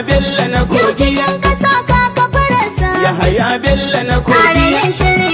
Bello na Yau Kogi. cikin ƙasa ka kafararsa. Yahaya Bello na Ƙara Kogi. yin shirin.